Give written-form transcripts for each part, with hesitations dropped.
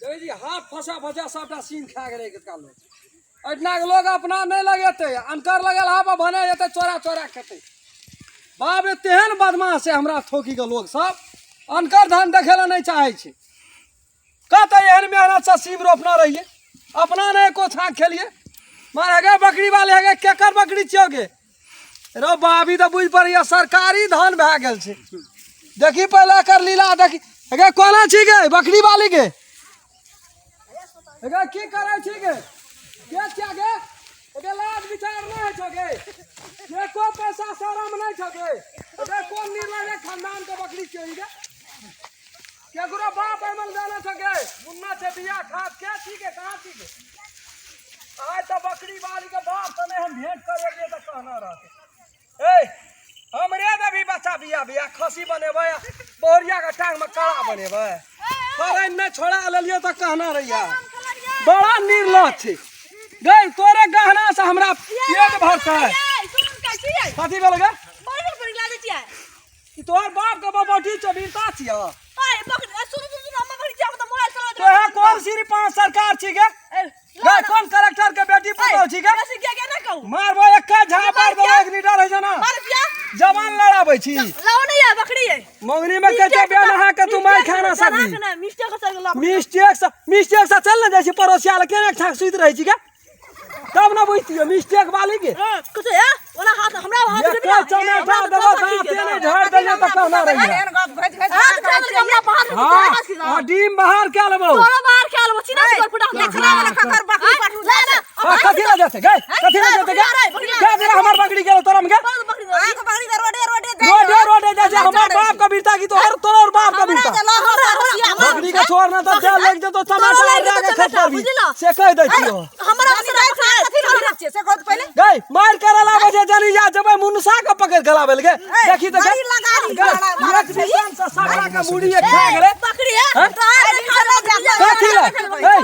देखै छी हाथ फंसा फंसा सबटा सीम खा गेलै एतुका लोक। एहिठिना के लोक अपना नहि लगेतै, अनकर लगेलहा पर भने जेतै चोरा चोरा खेतै। बाप रे, तेहन बदमाश छै हमरा ठोकी के लोक सब, अनकर धान देखै लए नहि चाहै छै। कतऽ एहन मेहनतसँ सीम रोपना रहियै, अपना नहि एको छाक खेलियै। मार हेगे बकरी वाले, हेगे केकर बकरी छियौ गे? रौ बाबी तऽ बुझि पड़ैया सरकारी धान भए गेल छै। देखी पहिले एकर लीला देखी। हेगे कोना छी गे बकरी वाली गे? हेगे की करै छी गे? के छिया गे? हेगे लाज विचार नहि होइ छौ गे? एको पैसा शरम नहि छौ गे? हेगे कोन निर्लज खानदान के बकरी छियौ ई गे? केकरो बाप एमल जाने छौ गे? मुन्ना छै बिया खाद के छी गे? कहाँ छी गे? आइ तऽ बकरी वाली के बाप से नहि हम भेंट करेलियै तऽ कहना रहतै। ए हमरे देबही बच्चा बिया बिया खसी बनेबै, बहुरिया के टांग में कड़ा बनेबै। फरैन नहि छोड़ा लेलियै तऽ कहना रहिया। बड़ा निर्लज छै गै, तोरे गहना से हमरा पेट भरतै। कथी भेल गे? ई तोहर बाप के बबौटी छौ, वीरता छियौ। तोहे कोन श्री पांच सरकार छी गे? गे कोन कलेक्टर के बेटी पुतोह छी गे? मारबो एक झापड़ देबो, एक लीटर होइ छै ना। जवान लड़ाबै छी मंगनी में, कहै छै बेन अहाँ के तू मार खाना सकबी। मिस्टेक से मिस्टेक से चल ने जाइ छी पड़ोसिया लग, केना ठाक सुति रहै छी गे? तब ने बुझतियो मिस्टेक वाली के। एको चमेटा देबो दाँते नहि झाड़ि देलियै तऽ कहना रहियै। हाँ हाँ, डीम बाहर कए लेबौ। हाँ, कथी लए जेतै गे? कथी लए जेतै गे? के दिना हमर बकरी गेलो तोरा में गे? रोडे रोडे जाइ छै हमर बाप के बीरता की तोहर तोहर बाप के बीरता? बकरी के छोड़ ना तऽ देह लागि जेतौ, टमाटर आर दए के खेत पर भी से कहि दै छियौ। गै मारि करऽ लाबै छै जनी जा जेबै मुनसा के पकड़ि के लाबै लए गे। देखी तऽ गे, गै, एक दिसन से सबटा के मुड़ी एक खा गेलै। हैं? कथी लए? ए,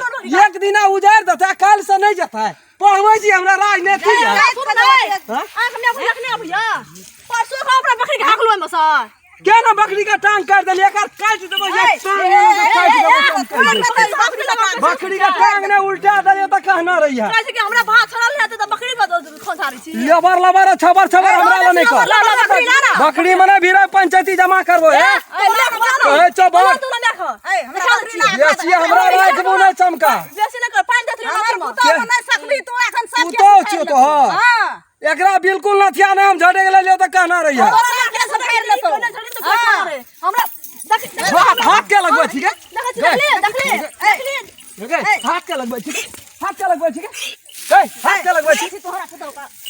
एक दिना उजाड़ि देतै, काल्हि से नहि जेतै। पढ़बै छी हमरा राजनीति है। के ना बकरी के टांग काटि देलियै? एकर काटि देबै एक टांग एना के काटि देबै तऽ हम कहि देबै। बकरी के टांग ने उल्टा देलियै तऽ कहना रहियै। लबर लबर छबर छबर हमरा लए नहि कर। बकरी मने भीड़ पंचायती जमा करबो हे कहै छौ बड़ बेसी हमरा राखबो नहि चमका। पुतोह छियौ तोहर, एकरा बिल्कुल नथिया नहि हम झटक लेलियौ तऽ कहना रहियै। हाथ हाथ के लगबै छी गे? गे हाथ के लगबै छी? हाथ के लगबै छी गे? गै हाथ के लगबै छी?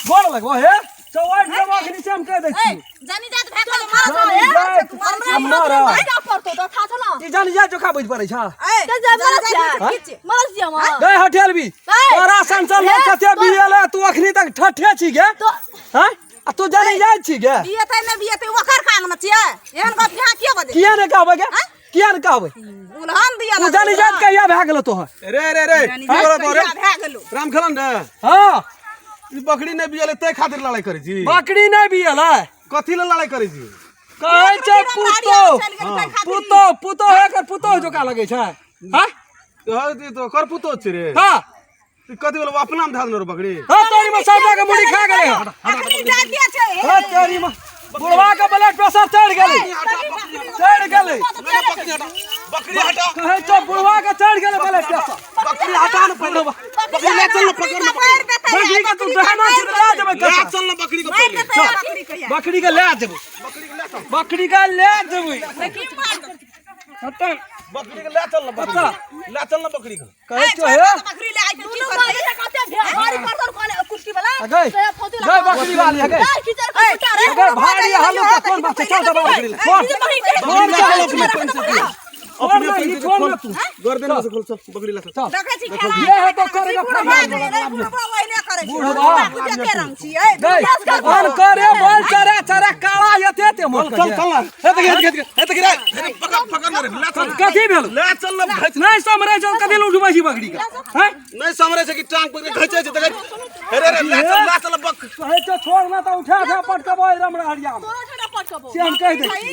गोड़ लगबो हे चौवाइट देबो अखनी से हम कहि दै छी। ई जानी जा जोखा बुझि पड़ै छ गै? हटेलबी तोरा संचल लोक कते बियल है, तू अखनी तक ठठे छी गे? हैं, आ तू जानी जाइ छी गे? बियेतै नहि बियेतै ओकर काम न छियै। एहन गप यहाँ किया बजै? किया नहि कहबै गे? किया नहि कहबै? उलहन दिया। तू जानी जात कहिया भए गेलो तोहर? रे रे रे, की करत रे? भए गेलो। राम खेलन रे। हाँ। ई बकरी नहि बियले तै खातिर लड़ाई करै छी? बकरी नहि बियल है। कथी लए लड़ाई करै छी? कहै छै पुतोह पुतोह पुतोह, एकर पुतोह जोका लगै छै। हाँ। तो कर पुतोह छै रे। हाँ। ई कथी बोलबो अपना में धऽ देने रे बकरी। हाँ, तोरी में सबटा के मुड़ी खा गेलै। अखनी जातिया छै। हाँ, तोरी में बुढ़वा के ब्लड प्रेशर चढ़ि गेलै, चढ़ि गेलै। बकरी हटा। कहै छौ बुढ़वा के चढ़ि गेलै ब्लड प्रेशर। बकरी हटा ने पहिले, बकरी ले चल ने, पकड़ ने बकरी। बकरी के तू दहना छी तऽ लए जेबै ले कतऽ? चल ने बकरी के पहिले। बकरी के लए जेबै, बकरी के लए जेबै कतऽ? बकरी के ले चल ने, बकरी के ले चल ने बकरी के। कहै छौ हे गई गई बकरी वाली है गई गई भारी हलू के कोन बात छै? चल तऽ बकरी ले फोन फोन चल अपने पैसे दे। छोड़ अपने ना, पैसे ई दे, छोड़ खोल ना तू। गर्दन में से खोल, चल बकरी ले चल। चल। देखै छी खेला। ये है तो करेगा बुढ़वा। गई अन करे बोल चरा चरा काला एते ते मोट। चल चल ना। हे तऽ गिर गिर, हे तऽ गिर, हे पकड़ पकड़ ने रे, ले चल। कथी भेल? ले चल ने घच। नहि समरै छौ, कथी लए उठबै छी बकरी के? हैं? नहि समरे छै कि टांग पकड़ के घचै छै देखै। हे रे रे, ले चल, ले चल बक। कहै छौ छोड़ ना तऽ उठा उठा पटकबो रमरा हरिया में, से हम कहि दै छी।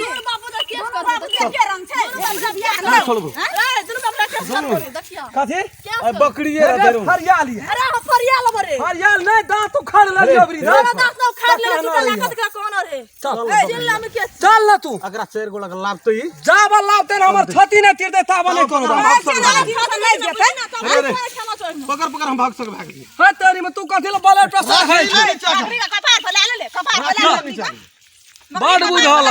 देखियो। कथी? क्या? बकरिए। अरे फरियाली है। अरे हम फरिया लेबो रे। फरियाल नहीं, दांत उखाड़ लेलियो अबरी। तोरा दांत ना उखाड़ ले, तू तो लागत के कोन रे? चल। ए जिल्ला में के? चल ना तू। अगरा चार गो लग लाभ तो ई जा बा लावते ना, हमर छाती ने तीर देता बने कोनो बात। अरे रे, पकड़ पकड़, हम भाग सक भाग लिए। है तेरी में, तू कथी ले ब्लड प्रेशर है? कपार पर ले ले, कपार पर ले ले। बड बुझल।